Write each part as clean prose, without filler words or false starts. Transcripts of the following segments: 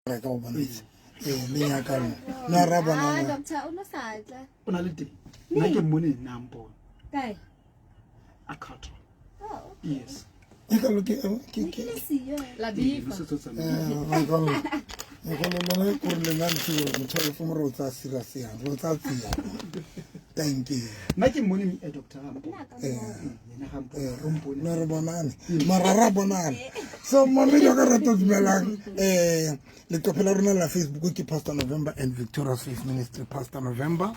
Reka o bona ee le nyakallo na ra bona. Ah, doctor, o no sa tla. O na le teng, nna ke mmone, nna mpone. Kae? A khathwa. Oh, okay. Yes. Nyakallo ke ke Ne ke ke le siyo. La Ee, bifa. no se tlo tsamaya. Nyakallo, nyakallo lona kore lena le tsebe gore motho a lefe more o tsaya serious yang, re o tsaya tsia. Thank you. Nna ke mmone, doctor ga mpone. Nna ka Eh. mo. Yena ga mpone, re mpone. Ne re bonane mara ra bonane. So mamedi wa ka rata, dumelang. Leqephe la rona la Facebook ke Pastor November and Victorious Faith Ministry, Pastor November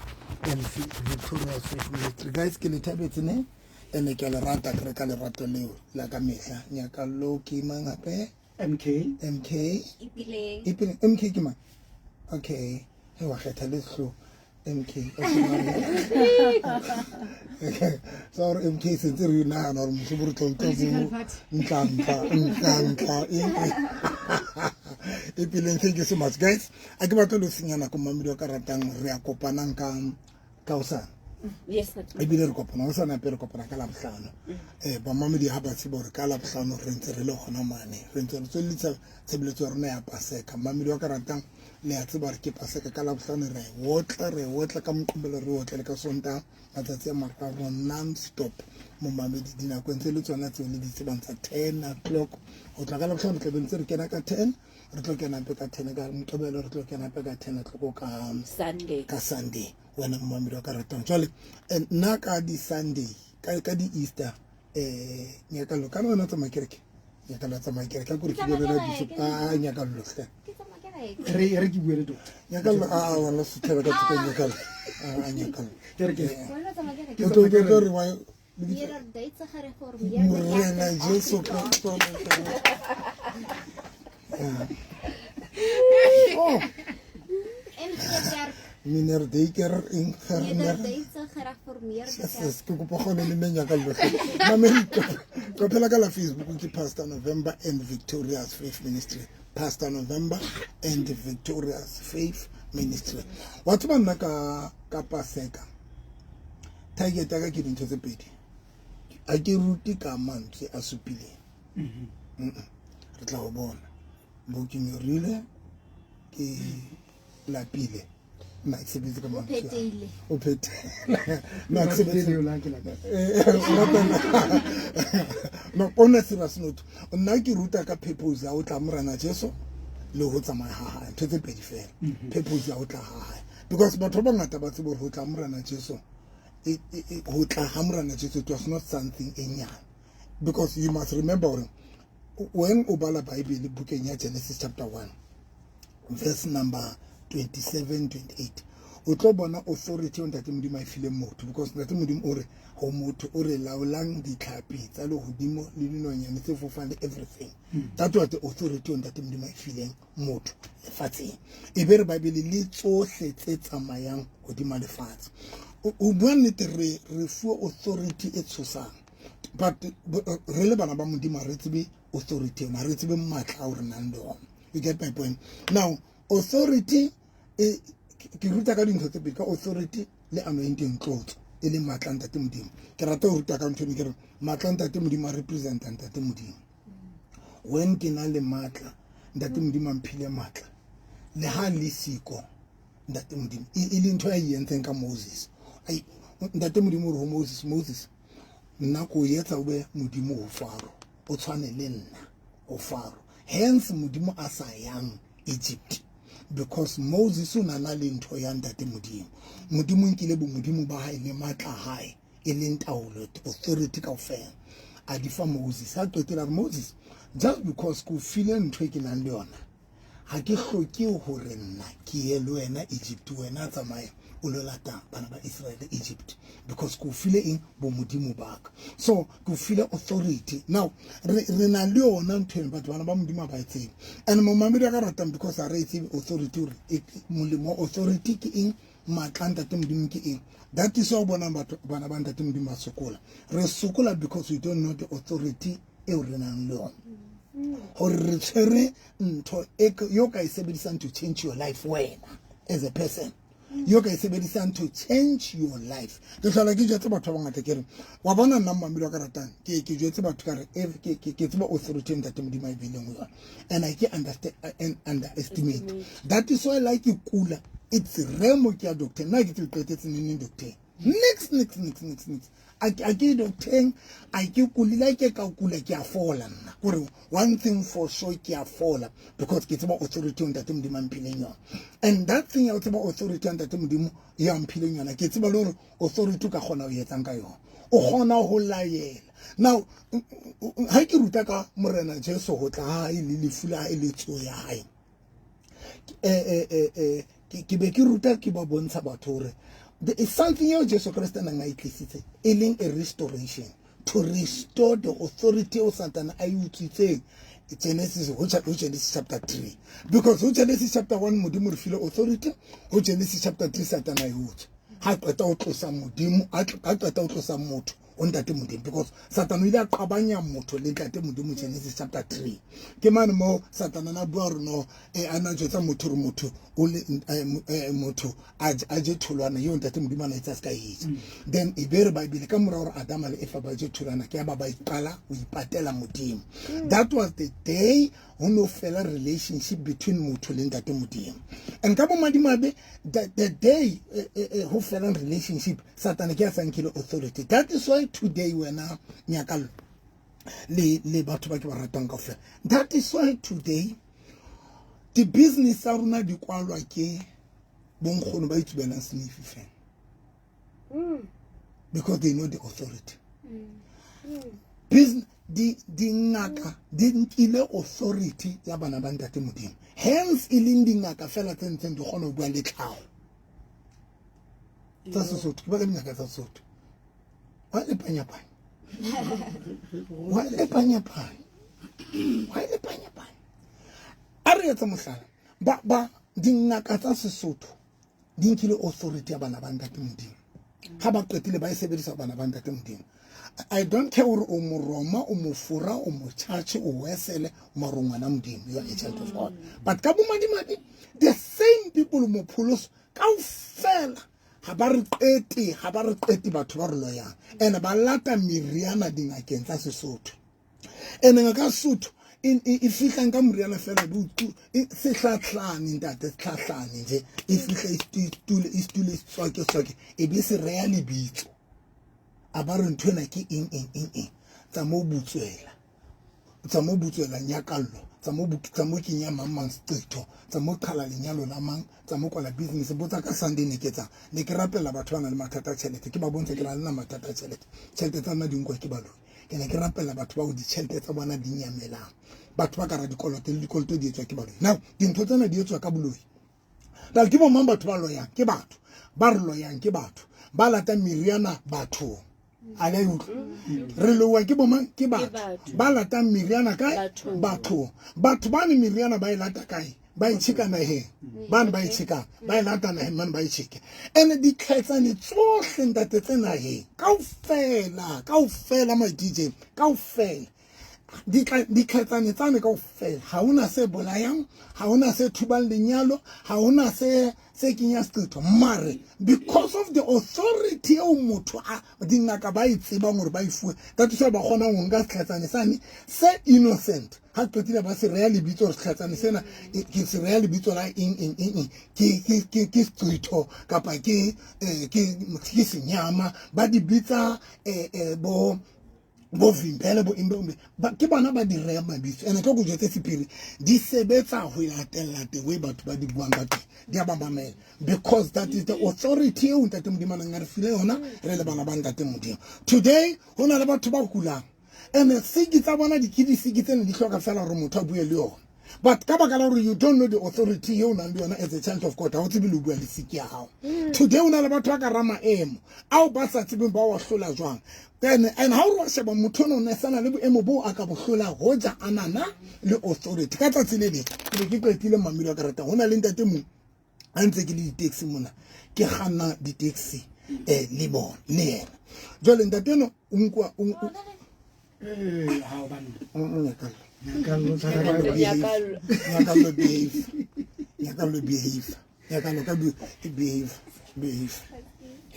and Victorious Faith Ministry. Guys, ke le thabetse ne ene ke a le rata, ke re ka lerato leo la ka mehla. Nyakallo ke mang gape? MK. MK. Ipileng. Ipileng. MK ke mang? Okay, he wa kgetha le sehlo MK. Okay, so gore MK sentse re nagana gore motlhobo re tlo utlwa Political bo party. Ntla ntla ntla e pileng. Thank you so much, guys. A ke batlo le senya nako. Mamedi wa ka ratang, re a kopanang ka hosane. Yes, sir. Ebile re kopana hosane hape, re kopana ka Labohlano. Bamamedi ha ba tseba hore ka Labohlano re ntse re le gona mane, re ntse re tswellisa tshebeletso ya rona ya Paseka. Mamedi wa ka ratang, le a tseba hore ke Paseka ka Labohlano, re a e otla, re e otla ka Moqobelo, re otle le ka Sontaha, matsatsi a 3 non stop. Momamedi, dinakong tse le tsona tseo le di tsebang tsa 10 o'clock ho tla ka Labohlano, re tlabe ntse re kena ka 10, re tlo kena hape ka 10 ka Moqebelo, re tlo kena hape ka 10 o'clock ka Sunday. Ka Sunday. Wena momamedi wa ka ratang, jwale nna ka di-Sunday, ka di-Easter, Nyakallo ka le wena tsamaya kereke. Nyakallo tsamaya kereke a kore ke Tsamaya bue le kereke. bishop. A Nyakallo hle. Ke tsamaya kereke. Re ke bue le doctor. Nyakallo, a wena suthela ka thoko. Nyakallo, a Nyakallo. Kereke. Wena o tsamaya kereke. O tlo re wa Meneer Duitse gereformeerde Morena Kerk Jesu Afrika. Kristo. Oh. NG Kerk. Meneer Duiker Ingerner. Nederduitse Gereformeerde Kerk. Yes, ke kopa gone le nne Nyakallo. Mamedi, qophela ka la Facebook ke Pastor November and Victorious Faith Ministry, Pastor November and Victorious Faith Ministry. Wa tseba nna ka Paseka target ya ka ke dintho tse pedi. A ke rute ka mantswe a supileng. Re tla go bona bo ke nyorile, ke lapile, nna ke sebetse ka mantswe a. Phetehile. O phethele, nna ke sebetse. Leo la ke la. O ratana. No, on a serious note, nna ke ruta ka purpose ya ho tla Morena Jesu le ho tsamaya ha hae, ntho tse pedi fela. Purpose ya ho tla ha hae, because batho ba bangata ba tsebe hore ho tla Morena Jesu, ho tla ha Morena Jesu, it was not something e nyane, because you must remember hore when o bala Bible bukeng ya Genesis chapter 1 verse number 27 28, o tlo bona authority eo Ntate Modimo a e fileng motho, because Ntate Modimo o re ho motho, o re laolang ditlhapi tsa lehodimo le dinonyane tse fofang le everything. That was the authority eo Ntate Modimo a e fileng motho lefatsheng. E be re Bible le tsohle tse tsamayang hodima lefatshe. O bua nnete, re fuwe authority e tshosang, but re le bana ba Modimo ha re tsebe authority ena, ha re tsebe matla ao re nang le ona. You get my point? Now, authority e ke ruta ka dintho tse pedi, ka authority le anointing, tlotso e leng matla a Ntate Modimo. Ke rata ho ruta ka ntho eno, ke re matla a Ntate Modimo a representa Ntate Modimo. When ke na le matla, Ntate Modimo a mphile matla, le ha le siko Ntate Modimo e le ntho ya e entseng ka Moses. Ai, Ntate Modimo o re ho Moses, "Moses, nna ko etsa o be Modimo ho Faro, o tshwane le nna ho Faro." Hence Modimo a sa yang Egypt, because Moses o na na le ntho ya Ntate Modimo. Modimo nkile bomodimo ba hae le matla a hae, e leng taolo, authority kaofela, a di fa Moses. Ha qetela re, "Moses, just because ke o file ntho e ke nang le yona, ha ke hloke hore nna ke ye le wena Egypt. Wena tsamaya o lo lata bana ba Israel Egypt, because ke o file eng? Bomodimo ba ka." So ke o file authority. Now re na le yona ntho eno, batho bana ba Modimo ha ba e tsebe. And momamedi a ka ratang, because ha re e tsebe authority, hore molemo wa authority ke eng, matla a Ntate Modimo ke eng. That is why o bonang batho bana ba Ntate Modimo ba sokola. Re sokola because we don't know the authority eo re nang le yona, hore re tshwere ntho yo ka e sebedisang to change your life, wena as a person. Yo ka e sebedisang to change your life. Ke hlola ke jwetse batho ba bangata ke re wa bona nna mmamedi wa ka ratang ke jwetse batho ka re ke tseba authority e ntate Modimo a e beileng ho yona, and I ke understand and underestimate. That is why like ke kula, it's rare mo ke ya doctor. Nna ke tsebe qetetse neng doctor. Nix nix nix nix nix. A ke docteng, a ke kulile, ke ka kula ke a fola nna. Kore one thing for sure ke a fola because ke tseba authority o ntate Modimo a mphileng yona. And that thing ya o tseba authority ya ntate Modimo ya mphileng yona, ke tseba le hore authority o ka kgona ho etsang ka yona. O kgona ho laela. Now ha ke ruta ka Morena Jesu ho tla ha hae le lefu la hae le tsoho ya hae, ke be ke ruta ke ba bontsha batho hore there is something eo Jesu Kreste nang a e tlisitse, e leng a restoration, to restore the authority eo Satane a e utswitseng Genesis, ho Genesis chapter 3. Because ho Genesis chapter 1 Modimo re file authority, ho Genesis chapter 3 Satane a e utswa. Ha qeta ho tlosa Modimo, ha qeta ho tlosa motho o ntate Modimo, because Satane o ile a qabanya motho le ntate Modimo Genesis chapter 3. Ke mane mo Satane na bua hore no a na jwetsa motho hore motho o le motho a je tholwana eo ntate Modimo a na etsa se ka e ja. Then e be re Bible ka mora hore Adama le Eva ba je tholwana, ke ya ba ba iqala ho ipatela Modimo. That was the day ho no fela relationship between motho le ntate Modimo. And ka bomadimabe the day ho fela relationship, Satane ke a sa nkile authority. That is why today wena Nyakallo le batho ba ke ba ratang kaofela, that is why today the business tsa rona di kwalwa ke bonkgono ba itsubelang sniff fela. Because they know the authority. Business dingaka di nkile authority ya bana ba ntate Modimo. Hence e leng dingaka fela tse ntseng di kgona ho bua le tlhaho. Tsa Sesotho, ke ba dingaka tsa Sesotho. Wa le panyapanya. Wa le panyapanya. Wa le panyapanya. A re etsa mohlala. Ba dingaka tsa Sesotho di nkile authority ya bana ba ntate Modimo. Ha ba qetile ba e sebedisa bana ba ntate Modimo. I don't care hore o Moroma, o Mofora, o Mochache, o Wesele, mara o ngwana Modimo, you are a child of God. But ka bomadimabe, the same people mo pholoso kaofela ha ba re qete, ha ba re qete batho ba re loyang. And ba lata meriana dingakeng tsa Sesotho. And ngaka Sesotho e fihlang ka moriana fela sehlahlane ntate, sehlahlane nje e fihla e stule tswake tswake e be se reya lebitso. A ba re ntho ena ke eng eng eng eng, tsa mo butswela, tsa mo butswela Nyakallo, tsa mo kenya mang mang seqetho, tsa mo qhala lenyalo la mang, tsa mo kwala business. Botsa ka Sunday ne ke tsa ne ke rapela batho ba nang le mathata a tjhelete, ke ba bontsha ke na le nna mathata a tjhelete, tjhelete tsa nna di nkwa ke baloi. Ke ne ke rapela batho bao ditjhelete tsa bona di nyamelang, batho ba ka ra dikoloto le dikoloto di etswa ke baloi. Now dintho tsena di etswa ka boloi. Dal ke bo mang batho ba loyang? Ke batho ba re loyang, ke batho ba lata meriana bathong. A le utlwa? Re lowa ke bo mang? Ke batho ba latang meriana kae? Bathong. Batho ba ne meriana ba e lata kae? Ba e tjheka naheng. Bane ba e tjhekang, ba e lata naheng, mane ba e tjheke. And ditlhetsane tsohle ntate tse naheng kaofela, kaofela my DJ, kaofela ditlhetsane tsane kaofela, ha hona se bolayang, ha hona se thubang lenyalo, ha hona se kenya seqetho. Mare because of the authority eo motho a dingaka ba e tsebang hore ba e fuwe, that is why ba kgona ho nka setlhatsane sane se innocent. Ha qetile ba se reya lebitso hore setlhatsane sena ke se reya lebitso la eng eng eng eng, ke seqetho kapa ke senyama, ba di bitsa bo vimbele bo imbe, ke bona ba di reya mabitso. Ene tlo go jwetse sephiri, di sebetsa ho latella the way batho ba di buang ka teng, di a ba mamela, because that is the authority eo ntate Modimo a nang a re file yona re le bana ba ntate Modimo. Today ho na le batho ba kulang, and siki tsa bona di ke disiki tsene di hloka fela hore motho a bue le yona. But ka baka la hore you don't know the authority eo o nang le yona as a child of God, ha o tsebe le ho bua le siki ya hao. Today o na le batho ba ka ra maemo ao ba sa tsebeng ba wa hlola jwang. And ha o re wa sheba motho ona o ne sana le boemo boo a ka bo hlola hoja a nana le authority. Ka tsatsi le leng ke be ke qetile mamelo a ka ratang, ho na le ntate mong a ntse ke le di-taxi mona, ke kganna di-taxi le bona le yena. Jwale ntate eno o nkuwa ha o banna. Nyakallo behave. Nyakallo behave. Nyakallo ka behave, behave.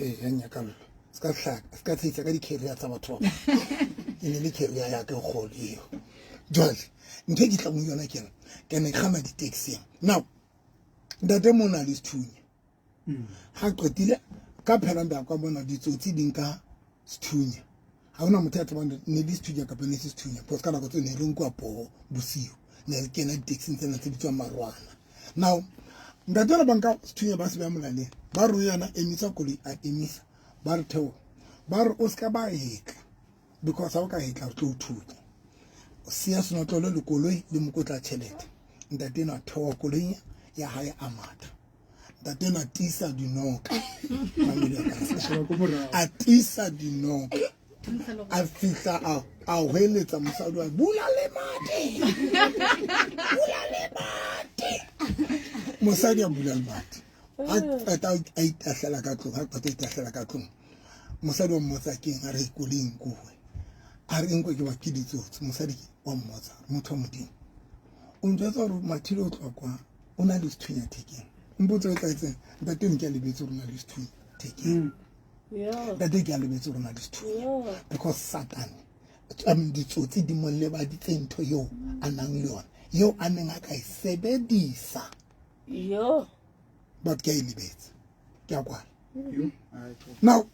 Ee, ya nyakallo. Se ka hlaka, se ka tshehisa ka di-career tsa batho ba bang. E ne le career ya ka e kgolo eo. Jwale, ntho e ke tlang ho yona ke ena, ke ne kganna di-taxi. Now, ntate mona le sethunya. Ha qetile ka phela nda ka bona ditsotsi di nka sethunya. Ha hona motho ya tsebang ne di sethunya kapa ne se sethunya, because ka nako tseo ne re nkuwa poho bosiu. Ne re kena di-taxing tsena tse bitswang marwana. Now, ntate ona ba nka sethunya ba se beha molaleng. Ba re ho yena emisa koloi, a emisa. Ba re theoha. Ba re o ska ba hetla, because ha o ka hetla o tlo o thunya. O siya senotlolo le koloi le mokotla tjhelete. Ntate enwa a theoha koloing ya hae a matha. Ntate enwa a tiisa dinoka. A tiisa dinoka. A fihla a hweletsa mosadi wa bula lemati. Bula lemati. Mosadi a bula lemati. A qeta a itahlela ka tlung, ha qeta a itahlela ka tlung. Mosadi wa mmotsa keng, a re koloi e nkuwe. A re nkwe ke ba ke ditsotsi. Mosadi wa mmotsa, motho wa Modimo. O ntjwetsa hore Mathile o tloha kwa, o na le sethunya thekeng. Mpotso e tlaetseng, ntate nke a lebetse hore o na le sethunya thekeng. Ntate ke a lebetse hore o na le sethunya. Because Satan, I mean, ditsotsi di mo lebaditse ntho eo a nang le yona, eo a neng a ka e sebedisa. But ke a e lebetse. Ke a kwala. Now,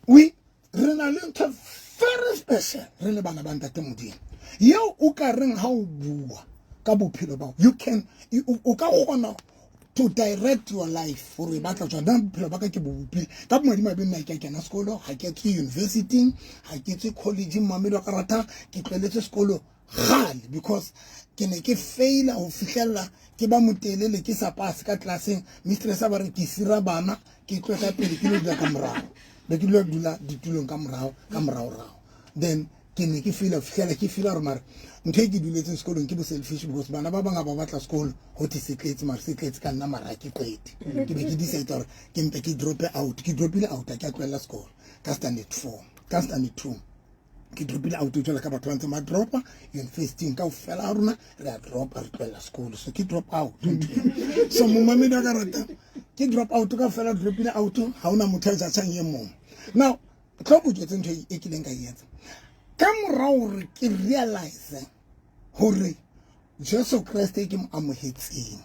we re na le ntho very special re le bana ba ntate Modimo. Eo o ka reng ha o bua ka bophelo ba you can o ka kgona to direct your life hore e batla jwang. Nna bophelo ba ka ke bo bopile ka bomadimabe, nna ke a kena sekolo, ha ke tswe university, ha ke tswe college, mmamedi wa ka rata ke tlweletse sekolo kgale because ke ne ke faila ho fihlella ke ba motelele ke sa pass ka classeng. Mistress a ba re ke sira bana ke tlo ka pele ke lo dula ka morao, be ke dula ditulong ka morao, ka morao rao. Then ke ne ke feel fihlela ke feel hore mare ntho e ke duletseng sekolong ke bo selfish because bana ba bang ha ba batla sekolo ho thwe se tletse, mare se tletse ka nna mara ha ke qete. Ke be ke decide hore ke mpe ke drop out, ke dropile out ha ke a tlohella sekolo ka standard 4, ka standard 2 ke dropile out jwale ka batho ba ntse ba dropa university kaofela ha rona re a dropa, re tlohella sekolo, so ke drop out. So momamedi wa ka rata ke drop out kaofela, dropile out, ha hona motho a judgang e mong. Now tlo ko jwetse ntho e kileng ka e etsa ka morao hore ke realize hore Jesu Kreste ke mo amohetseng.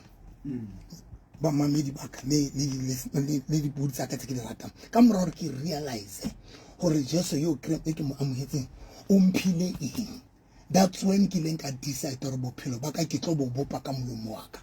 Bamamedi ba ka le dipodi tsa ka tse ke di ratang, ka morao hore ke realize hore Jesu eo e ke mo amohetseng o mphile eng, that's when ke ileng ka decide hore bophelo ba ka ke tlo bo bopa ka molomo wa ka.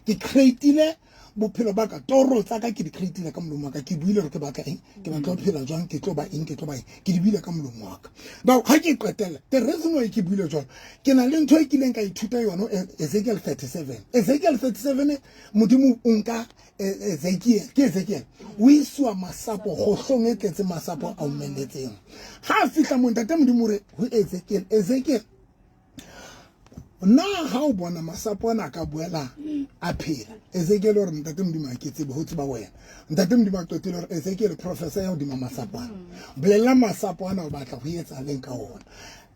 Ke create-ile bophelo ba ka, toro tsa ka ke di create-ile ka molomo wa ka. Ke buile hore ke batla eng, ke batla ho phela jwang, ke tlo ba eng, ke tlo ba eng, ke di buile ka molomo wa ka. Now ha ke qetella, the reason why ke buile jwalo, ke na le ntho e kileng ka ithuta yona Ezekiel 37. Ezekiel 37, Modimo o nka Ezekiel, ke Ezekiel o isiwa masapo kgohlong e tletse masapo a omeletseng. Ha a fihla moo, ntate Modimo o re ho Ezekiel, Ezekiel, na ha o bona masapo ana a ka boela a phela? Ezekiel o re, ntate Modimo ha ke tsebe, ho tseba wena. Ntate Modimo a qetile hore Ezekiel, professor ya hodima masapo ana, bolella masapo ana o batla ho etsa leng ka ona.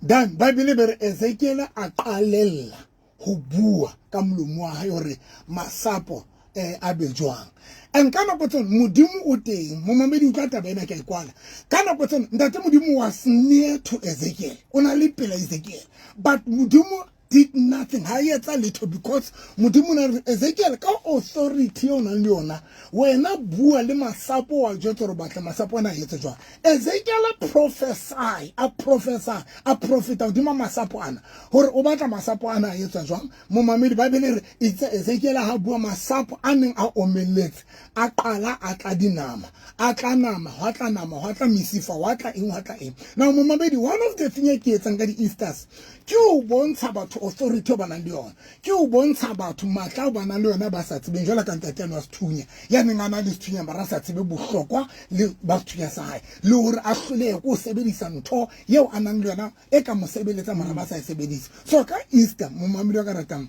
Then Bible e be re Ezekiel a qalella ho bua ka molomo wa hae hore masapo a be jwang. And ka nako tseno Modimo o teng, momamedi utlwa taba ena ke a e kwala. Ka nako tseno ntate Modimo was near to Ezekiel, o na le pela Ezekiel, but Modimo did nothing, ha etsa letho, because Modimo na re Ezekiel ka authority o nang le yona, wena bua le masapo wa jwetsa hore batla masapo ana a etse jwang. Ezekiel a prophesy, a prophesy, a profeta hodima masapo ana hore o batla masapo ana a etswa jwang. Momamedi, Bible e re itse Ezekiel ha bua masapo a neng a omelletse a qala a tla dinama, a tla nama, hwa tla nama, hwa tla mesifa, hwa tla eng, hwa tla eng. Now momamedi, one of the thing e ke etsang ka di-Easters ke ho bontsha batho authority o ba nang le yona, ke ho bontsha batho matla ao ba nang le yona ba sa tsebeng, jwalo ka ntate ane wa sethunya ya neng a na le sethunya mara a sa tsebe bohlokwa le ba sethunya sa hae, le hore a hlolehe ke ho sebedisa ntho eo a nang le yona e ka mo sebeletsa mara ba sa e sebedise. So ka Easter, momamedi wa ka ratang,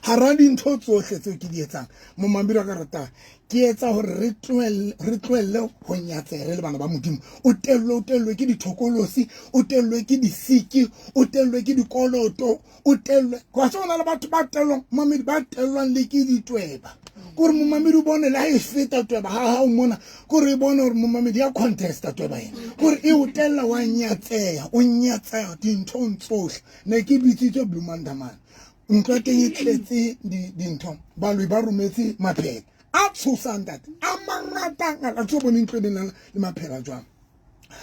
hara dintho tsohle tseo ke di etsang, momamedi wa ka ratang, ke etsa hore re tlohelle ho nyatseha re le bana ba Modimo. O tellwe ke dithokolosi, o tellwe ke disiki, o tellwe ke dikoloto, o tellwe, wa tseba hona le batho ba tellwang, momamedi, ba tellwang le ke ditweba. Kore momamedi o bone le ha e feta tweba ha hao mona, kore e bone hore momamedi ya contesta tweba ena, kore e o tella wa nyatseha, o nyatseha dinthong tsohle. Ne ke bitsitswe Bloemanda mane, ntlo ya teng e tletse dintho, baloi ba rometse maphela a tshosang ntate a mangatangata. A tso bone ntlo e nang le maphela jwang.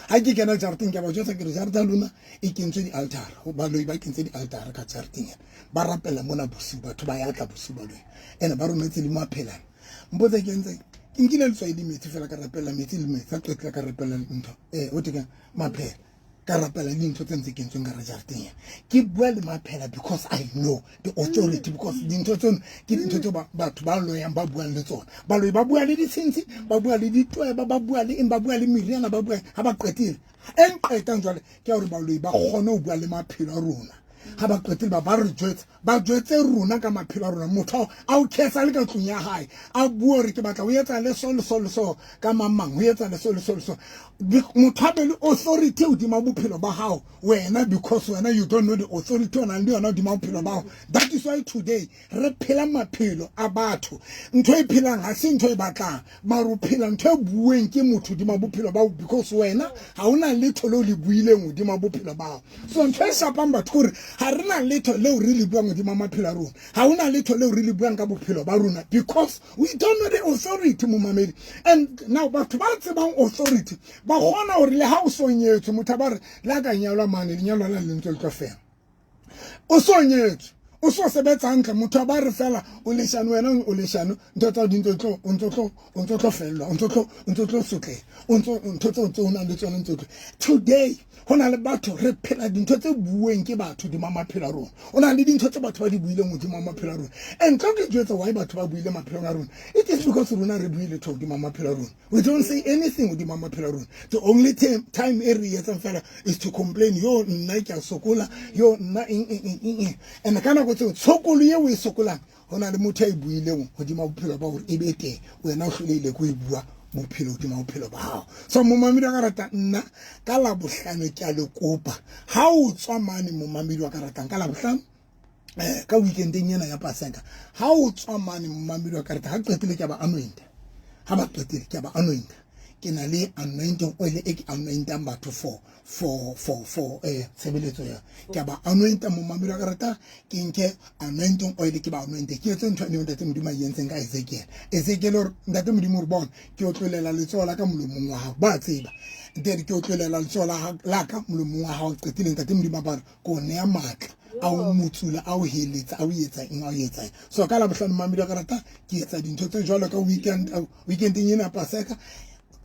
Ha ke kena jarateng, ke a ba jwetsa, ke re jarata ya lona e kentswe di-altara, baloi ba kentse di-altara ka jarateng ena, ba rapela mona bosiu, batho ba ya tla bosiu baloi ene ba rometse le maphelana. Mpotse ke entse, ke nkile letswai le metsi fela, ka rapela metsi le metsi, ha qetile ka rapela ntho o tekang maphela, ka rapela le dintho tse ntse kentsweng ka jarateng ena. Ke bua le maphela because I know the authority, because dintho tseno ke dintho tseo batho ba loyang ba buang le tsona. Baloi ba bua le ditshintshi, ba bua le ditweba, ba bua le eng, ba bua le meriana, ba bua. Ha ba qetile, e nqetang jwale ke ya hore baloi ba kgone ho bua le maphelo a rona. Ha ba qetile ba re jwetsa, ba jwetse rona ka maphelo a rona. Motho a o khetsa le ka tlung ya hae, a bua hore ke batla ho etsa le so le so le so ka mang mang, ho etsa le so le so le so. Motho a be le authority hodima bophelo ba hao wena, because wena you don't know the authority o nang le yona hodima bophelo ba hao. That is why today re phela maphelo a batho. Ntho e phelang ha se ntho e batlang, mara o phela ntho e bueng ke motho hodima bophelo ba hao, because wena ha hona letho leo le buileng hodima bophelo ba hao. So ntho e shapang batho kore ha re na letho leo re le buang hodima maphelo a rona, ha hona letho leo re le buang ka bophelo ba rona, because we don't know the authority, momamedi. And now batho ba tsebang authority ba kgona hore le ha o so nyetswe, motho a ba re le ha ka nyalwa mane, lenyalo la le ntse le tlo fela. O so nyetswe, o so sebetsa hantle, motho a ba re fela o leshano, wena o leshano, ntho tsa di ntse tlo, o ntso tlo, o ntso tlo fellwa, o ntso tlo, o ntso tlo sotleha, o ntso ntho tseo tse o nang le tsona ntso tlo. Today ho na le batho re phela dintho tse bueng ke batho hodima maphelo a rona. O na le dintho tse batho ba di buileng hodima maphelo a rona. And tlo ke jwetsa why batho ba buile maphelong a rona. It is because rona re buile tho hodima maphelo a rona. We don't say anything hodima maphelo a rona. The only time e re etsang fela is to complain, yo nna ke a sokola, yo nna eng eng eng eng eng. And ka nako tseo tshokolo eo o e sokolang, ho na le motho a e buileng hodima bophelo ba hore e be teng, wena o hlolehile ko e bua bophelo hodima bophelo ba hao. So momamedi wa ka ratang, nna ka Labohlano ke a le kopa, ha o tswa mane, momamedi wa ka ratang, ka Labohlano, ka weekendeng ena ya Paseka, ha o tswa mane, momamedi wa ka ratang, ha qetile ke a ba anointa, ha ba qetile ke a ba anointa. Ke na le anointing oil e ke anointang batho for tshebeletso ya ke a ba anointa. Momamedi wa ka rata, ke nke anointing oil, ke ba anointe, ke etse ntho eo ntate Modimo a e entseng ka Ezekiel. Ezekiel ore ntate Modimo ore bona, ke otlolela letsoho la ka molomong wa hao, ba tseba ntate, ke otlolela letsoho la ka molomong wa hao. Qetile ntate Modimo a ba re ko neya matla a o motsula, a o heletsa, a o etsa eng, a o etsa eng. So ka Labohlano, mamedi wa ka rata, ke etsa dintho tse jwalo ka weekend, weekendeng ena ya Paseka.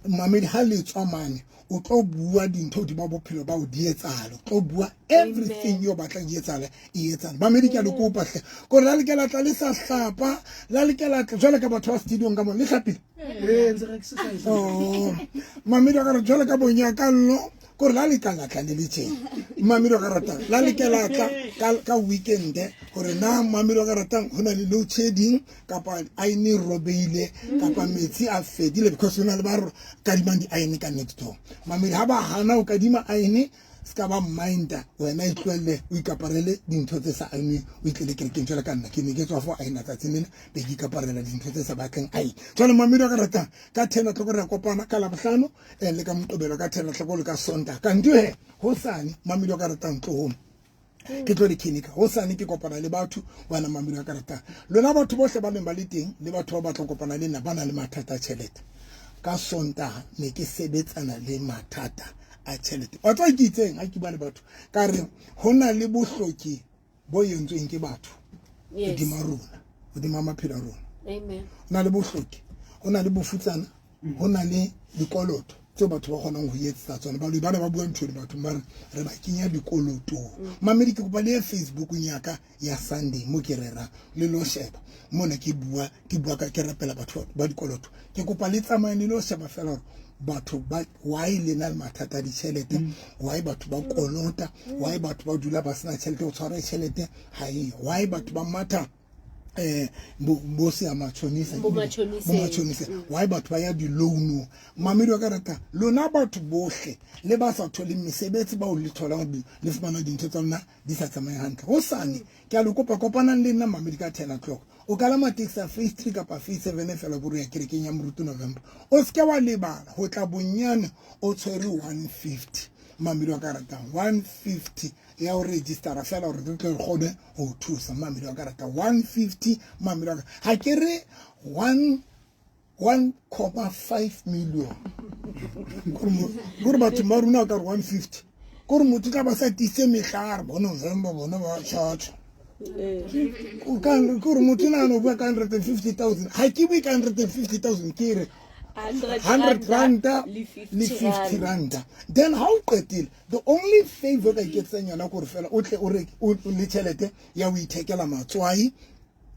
Mamedi, ha le tswa mane, o tlo bua dintho hodima bophelo ba o di etsahale, o tlo bua everything yo batlang e etsahale, e etsahale. Mamedi, ke a le kopa hle, kore la le ke la tla le sa hlapa, la le ke la tla jwale ka batho ba studiong ka mona le hlapile. Ee, ntse re exercise. Oh, mamedi wa ka re jwale ka bonyakallo, kore la le ka la tla le le tjena, mamedi wa ka ratang, la le ke la tla ka weekend hore na, mamedi wa ka ratang, ho na le load shedding kapa aene e robeile kapa metsi a fedile, because ho na le ba kadimang di-aene ka next door. Mamedi, ha ba hana ho kadima aene, se ka ba minda, wena e tlohelle, o ikaparele dintho tse sa aenweng, o itlele kerekeng. Jwale ka nna ke ne ke tswa fo aena tsatsing lena, be ke ikaparela dintho tse sa batleng aene. Jwale mamedi wa ka ratang, ka 10 o'clock re a kopana ka Labohlano, le ka Moqebelo ka 10 o'clock, le ka Sontaha. Kanti he hosane, mamedi wa ka ratang, tlohong ke tlo le clinic hosane, ke kopana le batho. Wena mamedi wa ka ratang, lona batho bohle ba neng ba le teng le batho ba batlang kopana le nna ba na le mathata a tjhelete, ka Sontaha ne ke sebetsana le mathata a tjhelete. Wa tswa ke itseng ha ke bua le batho, ka re ho na le bohloki bo entsweng ke batho hodima rona, hodima maphelo a rona. Amen. Ho na le bohloki, ho na le bofutsana, ho na le dikoloto tseo batho ba kgonang ho etsetsa tsona. Baloi bana ba bua ntho le batho ba re re ba kenya dikolotong. Mamedi, ke kopa le ye Facebookong ya ka ya Sunday mo ke rerang, le lo sheba mona ke bua, ke bua ka ke rapela batho ba dikoloto. Ke kopa le tsamayeng le lo sheba fela hore batho ba why le na le mathata a ditjhelete, why batho ba kolota, why batho ba dula ba sena tjhelete, o tshwara tjhelete ha eyo, why batho ba matha. Bo se ya matjhonisa, Bo matjhoniseng. bo matjhonisa. Why batho ba ya di-loanong? Mamedi wa ka rata lona batho bohle le ba sa tholeng mesebetsi, bao le tholang le fumana dintho tsa lona di sa tsamaye hantle hosane, ke a le kopa, kopanang le nna mamedi ka 10 o'clock. O kalama taxi ya phase 3 kapa phase 7 fela, boro ya kerekeng ya Moruti November. O seke wa lebala ho tla bonyane o tshwere 150, mamedi wa ka ratang, 150 ya ho registera fela gore re tle re kgone ho o thusa. Mamedi wa ka rata, 150, mamedi wa ka, ha ke re 1 1,5 million, kore batho ba rona ka re 150, kore motho tla ba sa tiise metlare bo November bona ba charge, kore motho nahana o bua ka 150 000. Ha ke bue ka 150 000, ke re 100 ranta le 50 ranta. Then ha o qetile, the only favor ka iketsang yona kore fela o tle o re o le tjhelete ya ho ithekela matswai,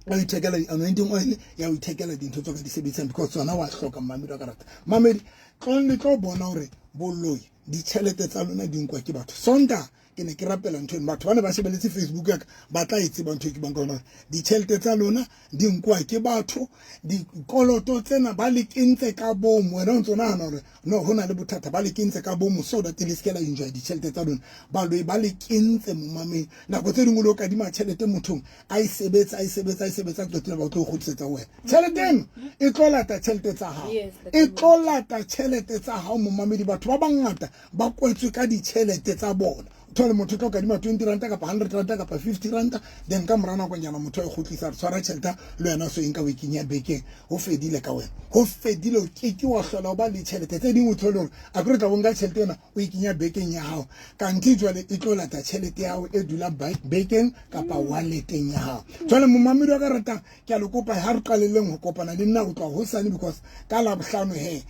ya ho ithekela di-anointing oil, ya ho ithekela dintho tse ka di sebedisang, because tsona wa hloka. Mamedi wa ka rata, mamedi, tlong le tlo bona hore boloi, ditjhelete tsa lona di nkwa ke batho. Sonta ke ne ke rapela ntho eno, batho ba ne ba shebeletse Facebook ya ka ba tla e tseba ntho e ke bang ka yona. Ditjhelete tsa lona di nkwa ke batho, dikoloto tsena ba le kentse ka bomo. Wena o ntso nahana hore no ho na le bothata, ba le kentse ka bomo so that le se ke la enjoy ditjhelete tsa lona. Baloi ba le kentse momameng. Nako tse dingwe le o kadima tjhelete mothong, a e sebetsa, a e sebetsa, a e sebetsa, qetile ba tlo kgutlisetsa ho wena tjhelete eno, e tlo lata tjhelete tsa hao. E tlo lata tjhelete tsa hao, momamedi. Batho ba bangata ba kwetswe ka ditjhelete tsa bona. O thole motho o tlo kadima 20 ranta kapa 100 ranta kapa 50 ranta, then ka mora nakonyana motho a e kgutlisa, re tshwara tjhelete le wena, so e nka o e kenya bekeng, ho fedile ka wena, ho fedile, o keke wa hlola o ba le tjhelete. Tse ding o thole hore a kere tla bo nka tjhelete ena o e kenya bekeng ya hao, kanthe jwale e tlo lata tjhelete ya hao e dula bekeng kapa walleteng ya hao. Jwale momamedi wa ka ratang, ke a le kopa, ha re qalelleng ho kopana le nna ho tloha hosane, because ka Labohlano he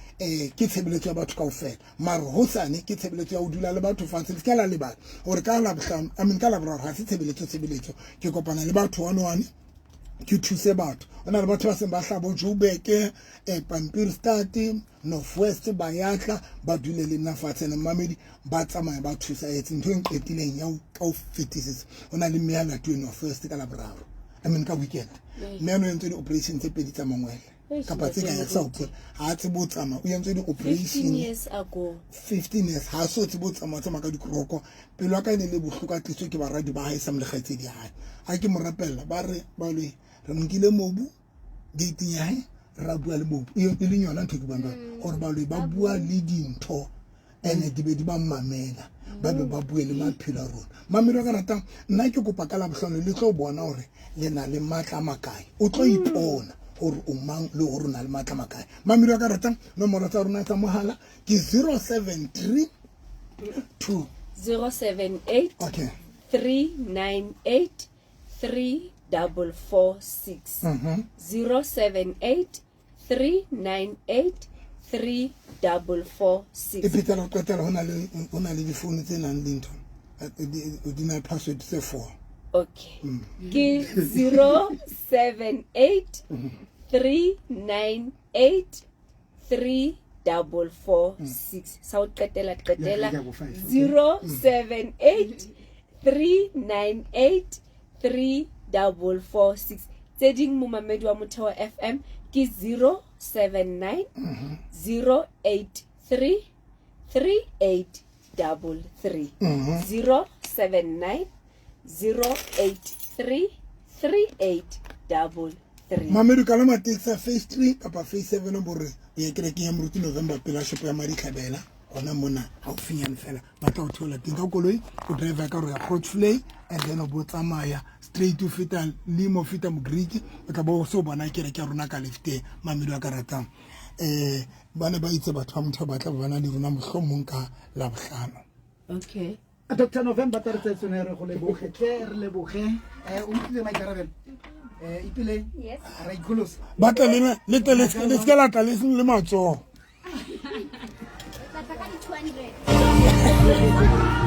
ke tshebeletso ya batho kaofela, mare hosane ke tshebeletso ya ho dula le batho fatshe. Le se ke la lebala hore ka Labohlano, I mean ka Laboraro, ha se tshebeletso. Tshebeletso ke kopana le batho one one, ke thuse batho. Ho na le batho ba seng ba hlabo Joburg, Pampierstad, North West, ba yatla ba dule le nna fatshe ne mamedi ba tsamaya ba thusa etse ntho e nqetileng ya ka ho fetisisa. Ho na le mme ya latuwe North West ka Laboraro, I mean ka weekend, mme ano entse di-operation tse pedi tsa mangwele kapa tse ka sa hopola, ha a tsebe ho tsamaya, o entswe di-operation 15 years ago. 15 years, ha so tsebe ho tsamaya, tsamaya ka dikroko. Pelo ya ka e ne le bohloko, a tliswe ke baradi ba hae sa molekgaitsedi ya hae. Ha ke mo rapella, ba re baloi re nkile mobu gating ya hae, ra bua le mobu, e leng yona ntho e ke buang ka yona, gore baloi ba bua le dintho and di be di ba mamela, ba be ba bue le maphelo a rona. Mamelo ka ratang, nna ke kopa ka Labohlano le tlo bona hore le na le matla a makae. O tlo ipona hore o mang le hore o na le matla a makae. Mamelo ka ratang, nomoro tsa rona tsa mohala ke 073 2 078 okay 398 3446. 078 398 3446. E phetela ho qetela, ho na le difounu tse nang le ntho, di na le password tse four. Okay, ke 078 398 3446. Sa ho qetela qetela. Yeah, yeah, five, okay. 078 398 3446. Tse ding, momamedi wa Motheo FM, ke 079 083 3833. 079 083 3833. Mamedi, ka la taxi phase 3 kapa phase 7, bore o ye kerekeng ya Moruti November pela shopo ya Maditlhabela gona mona gaufinyane fela, ba tla o theola teng ka koloi. O driver ka gore ya Grootvlei, and then o bo tsamaya straight, o feta limo, o feta Mogreek, o tla bo o se o bona kereke ya rona ka lefteng. Mamedi wa ka ratang, ba ne ba itse batho ba motho ba tla ba na le rona mohlomong ka Labohlano. Okay. Dr November, tsa re tsetsone re go leboge tle, re leboge. O utlwile maikarabelo, ipileng. Yes. Ra ikholosa. Ba tle le tle le se ke la tla le seng le matsoho. Tla tla ka di 200.